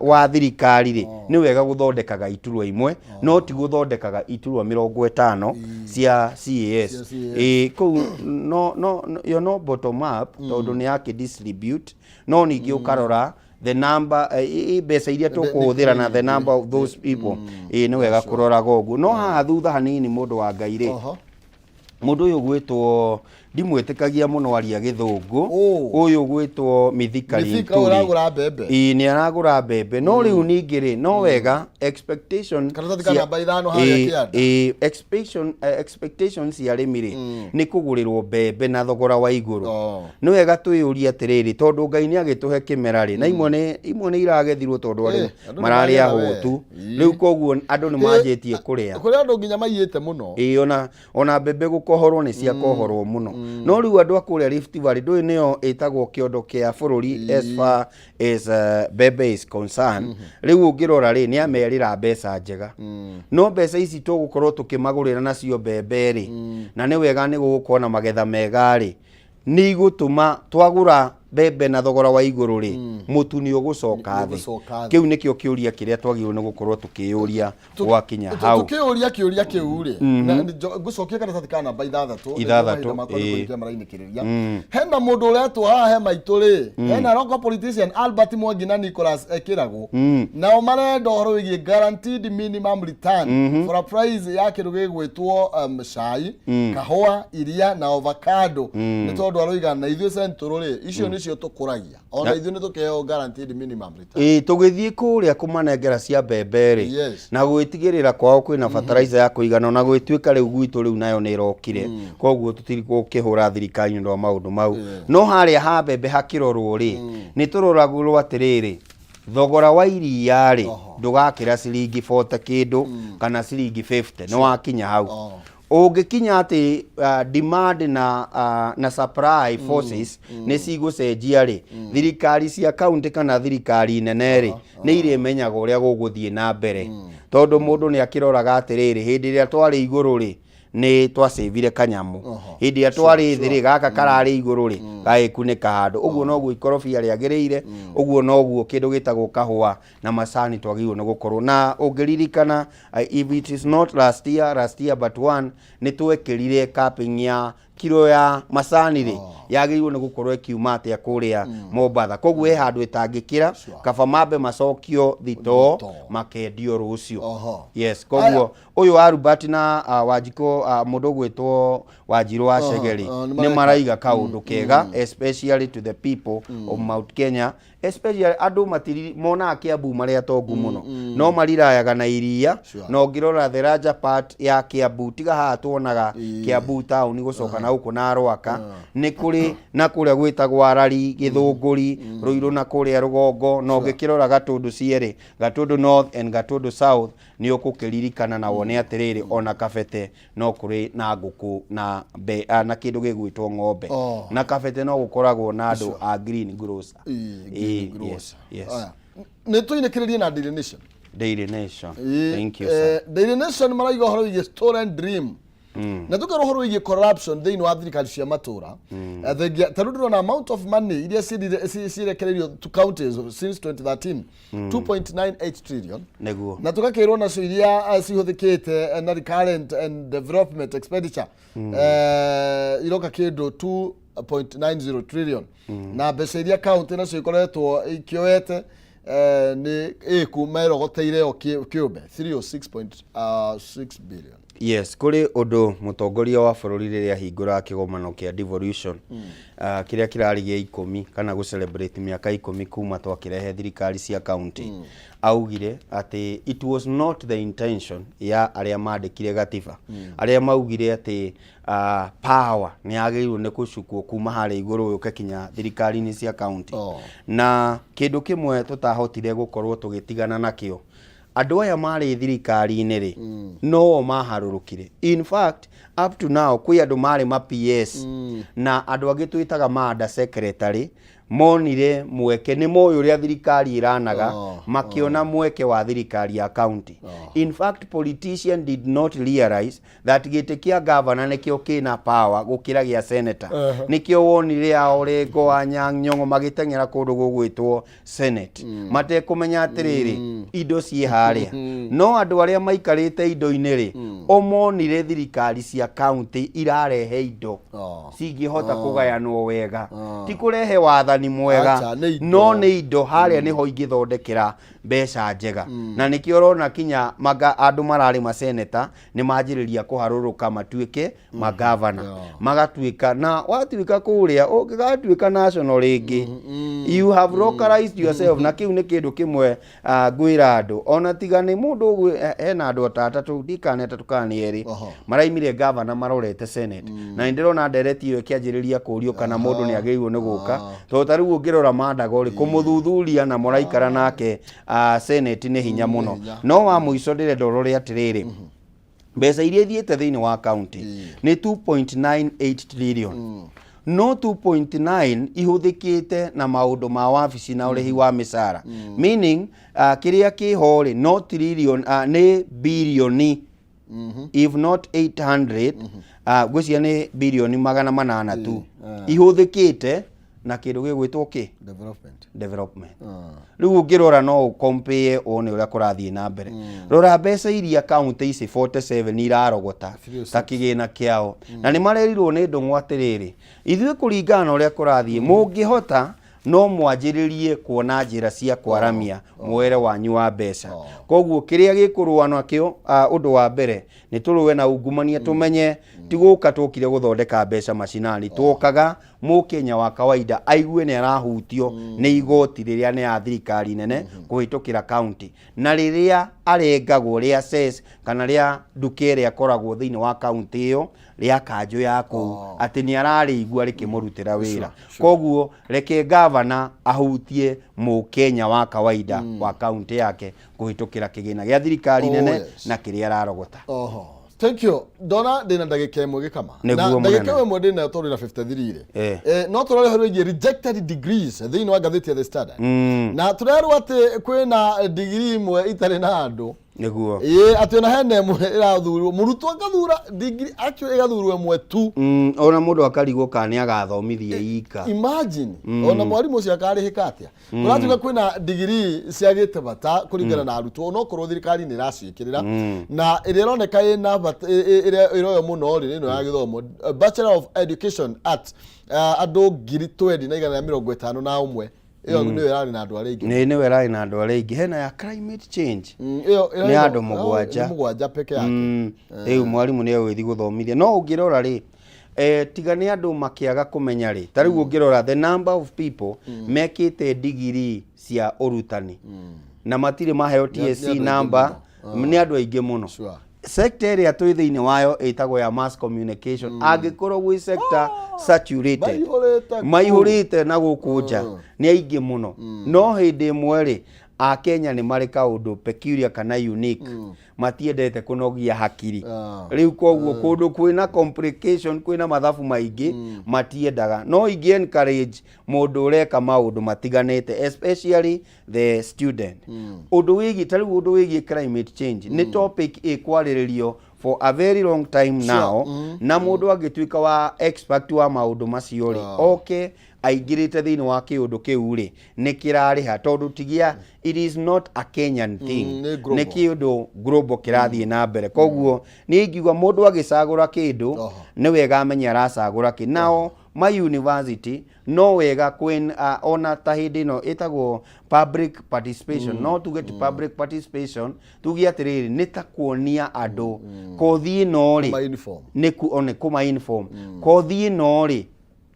wa thirikari rĩ, nĩ wega gũthondekaga iturwa imwe, no ti gũthondekaga iturwa 50 cia CAS. Cia CAS. Ĩ kũu no yo no bottom up, tondũ nĩ yakĩ distribute, no ningĩ ũkarora the number, mbeca iria tũkũhũthĩra na the number of those people. Ĩ nĩ wega kũroraga ũguo. No haha thutha hanini, mũndũ wa Ngai rĩ, mũndũ ũyũ gwĩtwo, ndimwĩtĩkagia mũno aria gĩthũngũ, Oh. ũyũ gwĩtwo Mithika Mithika Linturi. ũragũra mbembe. Ĩĩ, nĩ aragũra mbembe, no rĩu ningĩ rĩ, no wega expectation Karatathi ka namba 5 harĩa kĩanda. Ĩĩ, expectation cia arĩmi rĩ, nĩ kũgũrĩrwo mbembe na thogora wa igũrũ. Nĩ wega twĩyũrie atĩrĩrĩ, tondũ Ngai nĩ agĩtũhe kĩmera rĩ, na imwe nĩ iragethirwo tondũ arĩmi Andũ nĩ mararĩ magetha we. ahũtu. Rĩu koguo andũ nĩ manjĩtie kũrĩa. Kũrĩ andũ nginya maiyĩte mũno. Ĩĩ, ona mbembe gũkohorwo nĩ ciakohorwo mũno, no rĩu andũ a kũrĩa Rift Valley, ndũĩ nĩyo ĩtagwo kĩondo kĩa bũrũri as far as mbembe is concerned. Rĩu ũngĩrora rĩ, nĩ amerira mbeca njega, no mbeca ici tũgũkorwo tũkĩmagũrĩra nacio mbembe rĩ, na nĩ wega nĩ gũgũkorwo na magetha mega rĩ, nĩ igũtũma twagũra mbembe na thogora wa igũrũ rĩ, mũtu nĩ ũgũcoka thĩ. Ũgũcoka thĩ. Kĩu nĩkĩo kĩũria kĩrĩa twagĩrĩirwo nĩ gũkorwo tũkĩyũria gwakinya hau. Tũkĩũria kĩũria kĩu rĩ, na ngũcokia karatathi ka namba 6. 6, Mahinda makwa nĩ ĩĩ. kũrĩkia marainĩkĩrĩria. Hena mũndũ ũretwo haha he maitũ rĩ, hena local politician Albert Mwangi na Nicholas Kĩragũ, nao marenda ũhoro wĩgiĩ guaranteed minimum return for a price ya kĩndũ gĩgwĩtwo cai, kahũa, iria na avocado, nĩ tondũ aroiga na ithuĩ Central rĩ, icio nĩcio tũkũragia, ona ithuĩ nĩ tũkĩheo guaranteed minimum return. Ĩĩ, tũgĩthiĩ kũrĩa kũmanengera cia mbembe rĩ, na gwĩtigĩrĩra kwao kwĩna fertilizer ya kũigana, ona gwĩtuĩka rĩu gwitũ rĩu nayo nĩ ĩrokire, koguo tũtiri gũkĩhũra thirikari nĩ ũndũ wa maũndũ mau. No harĩa ha mbembe hakĩrorwo rĩ, nĩ tũroragĩrwo atĩrĩrĩ, thogora wa iria rĩ, ndũgakĩra ciringi 40 kĩndũ kana ciringi 50, nĩ wakinya hau. Ũngĩkinya atĩ demand na supply forces nĩ cigũcenjia rĩ, thirikari cia county kana thirikari nene rĩ, nĩ irĩmenyaga ũrĩa gũgũthiĩ na mbere, tondũ mũndũ nĩ akĩroraga atĩrĩrĩ, hĩndĩ ĩrĩa twarĩ igũrũ rĩ, nĩ twacĩvire kanyamũ, hĩndĩ ĩrĩa twarĩ thĩ rĩ, gaka kararĩ igũrũ rĩ, gagĩkunĩka handũ. Ũguo noguo ikorobia rĩagĩrĩire, ũguo noguo kĩndũ gĩtagwo kahũa na macani twagĩrĩirwo nĩ gũkorwo na. Ũngĩririkana, if it is not last year, last year but one, nĩ twekĩrire capping ya kiro ya macani rĩ, yagĩrĩirwo nĩ gũkorwo ĩkiuma atĩa kũrĩa Mombatha. Koguo he handũ ĩtangĩkĩra, kaba mambe macokio thitoo, Thitoo. makendio rũciũ. Yes, koguo ũyũ wa Albert na Wanjikũ, mũndũ ũgwĩtwo Wanjirũ wa Chege rĩ, nĩ nĩ mareka. maraiga kaũndũ kega, especially to the people of Mount Kenya, especially andũ matiri monaga Kiambu marĩ atongu mũno, no marirayaga na iria. Na ũngĩrora the larger part ya Kiambu, tiga haha tuonaga Kiambu town gũcoka na gũkũ na Rwaka, nĩ kũrĩ na kũrĩa gwĩtagwo Arari, Gĩthũngũri, Rũirũ na kũrĩa rũgongo. Na ũngĩkĩrora Gatũndũ cierĩ, Gatũndũ North and Gatũndũ South, nĩ ũgũkĩririkana na wone atĩrĩrĩ, ona Kabete no kũrĩ na ngũkũ na kĩndũ gĩgwĩtwo ng'ombe. Na Kabete no gũkoragwo na andũ a green grocer. Ĩĩ, Ĩĩ, green grocer. Yes. Aya. Nĩ tũinĩkĩrĩrie na Daily Nation. Daily Nation. Ĩĩ, Thank you, sir. Daily Nation maraiga ũhoro wĩgiĩ stolen dream, na tukerwo ũhoro wĩgiĩ corruption thĩinĩ wa thirikari cia matũra. Thengia ta rĩu ndĩrona amount of money iria cirekereirio to counties since 2013, 2.98 trillion. Na tũgakĩrwo nacio iria cihũthĩkĩte na recurrent and development expenditure iroka kĩndũ 2.90 trillion, na mbeca iria county nacio ikoretwo ikĩoete nĩ ĩku merogoteire o kĩũmbe 306.6 billion. Yes, kũrĩ ũndũ mũtongoria wa bũrũri rĩrĩa ahingũraga kĩgomano kĩa devolution, kĩrĩa kĩrarĩ gĩa 10 kana gũ celebrate mĩaka 10 kuma twakĩrehe thirikari cia county, augire atĩ it was not the intention ya arĩa mandĩkire gatiba, arĩa maugire atĩ power nĩ yagĩrĩirwo nĩ gũcukwo kuma harĩa igũrũ yũke kinya thirikari-inĩ cia county. Na kĩndũ kĩmwe tũtahotire gũkorwo tũgĩtigana nakĩo, andũ aya marĩ thirikari-inĩ rĩ, no maharũrũkire. In fact, up to now kwĩ andũ marĩ ma PS na andũ angĩ twĩtaga ma under secretary monire mweke, nĩ moĩ ũrĩa thirikari ĩranaga, makĩona mweke wa thirikari ya county. In fact, politician did not realize that gĩtĩ kĩa governor nĩkĩo kĩna power gũkĩra gĩa senator. Nĩkĩo wonire a Orengo, Anyang' Nyong'o magĩteng'era kũndũ gũgwĩtwo senate, matekũmenya atĩrĩrĩ, indo ciĩ harĩa. No andũ arĩa maikarĩte indo-inĩ rĩ, o monire thirikari cia county irarehe indo cingĩhota kũgayanwo wega, ti kũrehe wathani mwega. Acha, nĩ indo. No nĩ indo harĩa nĩho ingĩthondekera mbeca njega, na nĩkĩo ũrona kinya manga andũ mararĩ maseneta nĩ manjĩrĩria kũharũrũka matuĩke magavana, magatuĩka na watuĩka kũrĩa ũngĩgatuĩka national rĩngĩ, you have localized yourself. Na kĩu nĩ kĩndũ kĩmwe ngwĩra andũ, ona tiga nĩ mũndũ hena andũ ta atatũ, ndikane atatũ kana nĩ erĩ, maraimire gavana marorete senate, na nĩ ndĩrona ndereti ĩyo ĩkĩanjĩrĩria kũrio kana mũndũ nĩ agĩrĩirwo nĩ gũka, tondũ ta rĩu ũngĩrora Mandago rĩ, kũmũthuthuria na mũraikara nake senate nĩ hinya mũno. Hinya. No wa mũico ndĩrenda ũrore atĩrĩrĩ, mbeca iria ithiĩte thĩinĩ wa county nĩ 2.98 trillion, no 2.9 ihũthĩkĩte na maũndũ ma wabici na ũrĩhi wa mĩcara, meaning kĩrĩa kĩho rĩ, no trillion, nĩ bilioni, if not 800, ngwĩciria nĩ bilioni 800 tu ihũthĩkĩte na kĩndũ gĩgwĩtwo kĩ development. Development. Rĩu ũngĩrora no ũkompĩe wone ũrĩa kũrathiĩ na mbere. Rora mbeca iria kaunti ici 47 irarogota ta kĩgĩna kĩao, na nĩ marerirwo nĩ Ndũng'ũ atĩrĩrĩ, ithuĩ kũringana na ũrĩa kũrathiĩ, mũngĩhota no mwanjĩrĩrie kuona njĩra cia kwaramia muoere wanyu wa mbeca. Koguo kĩrĩa gĩkũrũa nakĩo, ũndũ wa mbere nĩ tũrũe na ungumania, tũmenye ti gũka tũkire gũthondeka mbeca macinani, twokaga mũkenya wa kawaida aigue nĩ arahutio nĩ igoti rĩrĩa nĩ ya thirikari nene kũhĩtũkĩra county, na rĩrĩa arengagwo rĩa cess kana rĩa nduka ĩrĩa akoragwo thĩinĩ wa county ĩyo, rĩa kanjũ ya kũu, atĩ nĩ ararĩigua rĩkĩmũrutĩra wĩra. Koguo reke gavana ahutie mũkenya wa kawaida wa kaunti yake kũhĩtũkĩra kĩgĩna gĩa thirikari nene na kĩrĩa ararogota. Oho. Thank you. Ndona ndĩna ndagĩka 1 gĩkama. Nĩguo, Na mũnene. ndagĩka ĩmwe ndĩnayo tondũ na 53 rĩ. No tũrore ũhoro wĩgiĩ rejected degrees thĩinĩ wa ngathĩti ya The Standard. Na tũrerwo atĩ kwĩna degree imwe itarĩ na andũ. Ĩĩ, atĩ ona hena ĩmwe ĩrathurwo, mũrutwo akathura degree actually ĩgathurwo ĩmwe tu. Ona mũndũ akarigwo kana nĩ agathomithia ika. Imagine, ona mwarimũ ũcio akarĩhĩka atĩa? Kũratuĩka kwĩna degree ciagĩte bata kũringana na arutwo, onokorwo thirikari nĩ ĩraciĩkĩrĩra, na ĩrĩa ĩroneka ĩna bata, ĩrĩa ĩroyo mũno rĩ, nĩ ĩno ya gĩthomo, Bachelor of Education Arts, andũ 120,151, ĩyo nĩyo ĩrarĩ na andũ arĩa aingĩ. Nĩ nĩwe ĩrarĩ na andũ arĩa aingĩ. Hena ya climate change. Ĩyo Nĩ andũ 7. Nĩ 7 peke yake. Rĩu mwarimũ nĩ egũgĩthiĩ gũthomithia, no ũngĩrora rĩ, tiga nĩ andũ makĩaga kũmenya rĩ, ta rĩu ũngĩrora the number of people mekĩte digiri cia ũrutani na matirĩ maheo Nĩ TSC andũ aingĩ number mũno. Nĩ andũ aingĩ mũno. Sector ĩrĩa twĩ thĩinĩ wayo ĩtagwo ya mass communication, angĩkorwo gwĩ sector saturated, Maihũrĩte kũu. Maihũrĩte na gũkũ nja nĩ aingĩ mũno. No hĩndĩ ĩmwe rĩ, akenya nĩ marĩ kaũndũ peculiar kana unique, matiendete kũnogia hakiri. Rĩu koguo kũndũ kwĩna complication, kwĩna mathabu maingĩ, matiendaga. No ingĩ encourage mũndũ ũreka maũndũ matiganĩte, especially the student, ũndũ wĩgiĩ, ta rĩu ũndũ wĩgiĩ climate change nĩ topic ĩkwarĩrĩrio for a very long time now, na mũndũ angĩtuĩka wa expert wa maũndũ macio rĩ, oke aingĩrĩte thĩinĩ wa kĩũndũ kĩu rĩ, nĩ kĩrarĩha, tondũ tigia it is not a Kenyan thing, Nĩ global. Nĩ kĩũndũ global kĩrathiĩ na mbere. Koguo niĩ ingiuga mũndũ agĩcagũra kĩndũ, nĩ wega amenye aracagũra kĩ. Nao Ma university no wega kwin ona ta hĩndĩ ĩno ĩtagwo public participation, no tuge ti public participation, tuge atĩrĩrĩ, nĩ ta kuonia andũ kothi ĩno rĩ, Kũma uniform. Nĩ ku one kũma inform kothi ĩno rĩ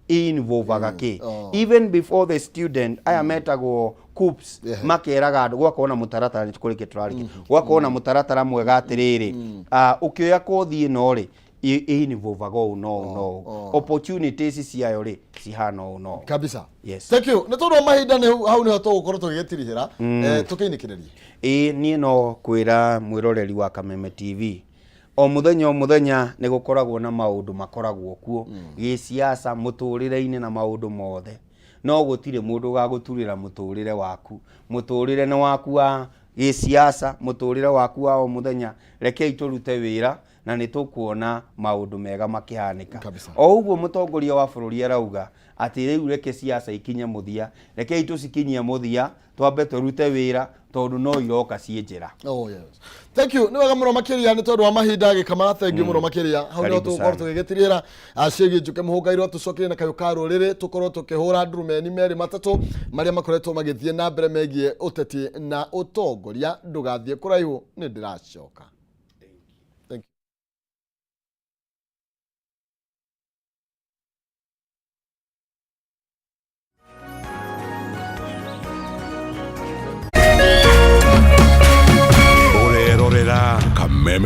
involvaga kĩ. Even before the student aya metagwo coops, makeraga andũ gwakorwo na mũtaratara, nĩ tũkũrĩkia tũrarĩkia, gwakorwo na mũtaratara mwega atĩrĩrĩ, ũkĩoya kothi ĩno rĩ, involvaga ũũ no ũũ no ũũ, opportunities ciayo rĩ cihana ũũ no ũũ. Kabisa. Yes. Thank you. Nĩ tondũ wa mahinda, nĩ hau nĩho tũgũkorwo tũgĩgĩtirihĩra, tũkĩinĩkĩrĩrie. Ĩĩ, niĩ no kwĩra mwĩroreri wa Kameme TV, o mũthenya o mũthenya nĩ gũkoragwo na maũndũ makoragwo kuo gĩsiasa, mũtũrĩre-inĩ na maũndũ mothe, no gũtirĩ mũndũ ũgagũturĩra mũtũrĩre waku. Mũtũrĩre nĩ waku wa gĩsiasa, mũtũrĩre waku wa o mũthenya. Rekei tũrute wĩra na nĩ tũkuona maũndũ mega makĩhanĩka. Kabisa. O ũguo mũtongoria wa bũrũri arauga atĩ rĩu reke siasa ikinye mũthia, rekei tũcikinyie mũthia, twambe tũrute wĩra tondũ no iroka ciĩ njĩra. Oh yes. Thank you. Nĩ wega mũno makĩria nĩ tondũ wa mahinda, Gĩkama, thank you mũno makĩria. Hau nĩho Karibu tũgũkorwo sana. tũgĩgĩtirĩra ciĩgiĩ Njũke Mũhũngairwo, tũcokerie na kayũ ka rũrĩrĩ, tũkorwo tũkĩhũra ndurumeni merĩ matatũ marĩa makoretwo magĩthiĩ na mbere megiĩ ũteti na ũtongoria. Ndũgathiĩ kũraihu, nĩ ndĩracoka. Thank you. Ũrerorera Kameme.